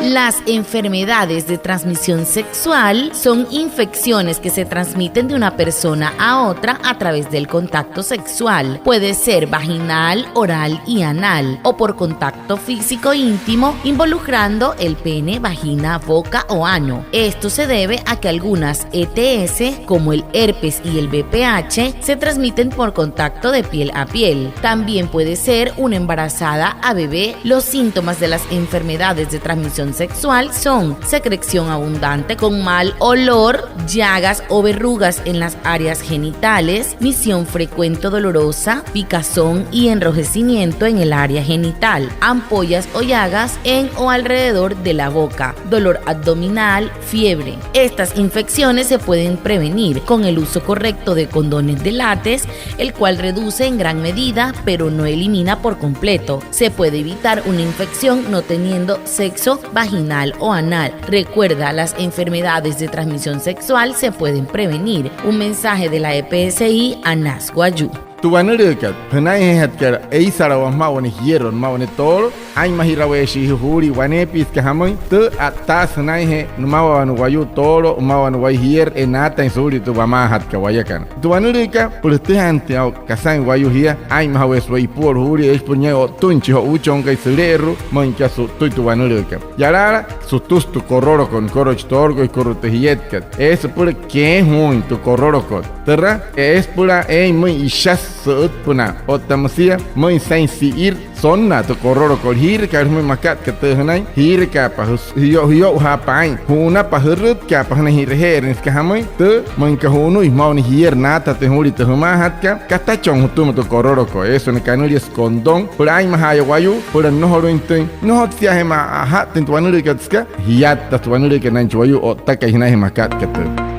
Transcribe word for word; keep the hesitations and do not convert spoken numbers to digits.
Las enfermedades de transmisión sexual son infecciones que se transmiten de una persona a otra a través del contacto sexual. Puede ser vaginal, oral y anal, o por contacto físico íntimo involucrando el pene, vagina, boca o ano. Esto se debe a que algunas E T S, como el herpes y el V P H, se transmiten por contacto de piel a piel. También puede ser una embarazada a bebé. Los síntomas de las enfermedades de transmisión sexual son secreción abundante con mal olor, llagas o verrugas en las áreas genitales, misión frecuente o dolorosa, picazón y enrojecimiento en el área genital, ampollas o llagas en o alrededor de la boca, dolor abdominal, fiebre. Estas infecciones se pueden prevenir con el uso correcto de condones de látex, el cual reduce en gran medida, pero no elimina por completo. Se puede evitar una infección no teniendo sexo vaginal o anal. Recuerda, las enfermedades de transmisión sexual se pueden prevenir. Un mensaje de la E P S I Anas Wayuu. Tü wanülüükat jünainjeejatkat eisalawaa jümaa wane jierü, jümaa wane toolo, aa'inmajiraweeshii jia juulia waneepia süka jamüin, tü a'ttaasü jünainjee nümawaa wane wayuu toolo, nümawaa wane wayuu jierü, je naatainjachin suulia tü wamaajatkat wayakana. Tü wanülüükat, süpüla jütüjaanüinjatüin aa'u kasain wayuu jia, aa'inmajaweesü waya ipuolu'u juulia, eeshi süpüla niain o'ttüin chi jo'uuchonkai süle'eru'u, müin aka su'ttüi tü wanülüükat. Yalaala, sütüsü tü korolokot nükoro'o chi toolokot, nükoro'o tü jietkat. Eesü süpüla keein juuin tü korolokot. Türa, eesü süpüla eein müin ishasü sü'ütpünaa. Otta müsia, müin saa'in si'ir sonnaa tü korolokot. Jiirakaale jümüin makat aka tüü jünain, jiirakaapa jüs-, jüyo-, jüyo'ujaapa aa'in. Ju'unapa jürütkaapa jünain ji'raje'erüin süka jamüin, tü, müin aka ju'unüin jümaa wane jierü naatajatüin juulia tü jümaajatkat, katachon jütüma tü korolokot. Eesü sünain kanüliasü condón, süpüla aa'inmaja'aya wayuu, süpüla nnojolüinjatüin, nnojotse'eyaajee maa aja'ttüin tü wanülüükat süka, jiatta tü wanülüükat nünain chi wayuu o'ttakai jünainjee makat aka tüü.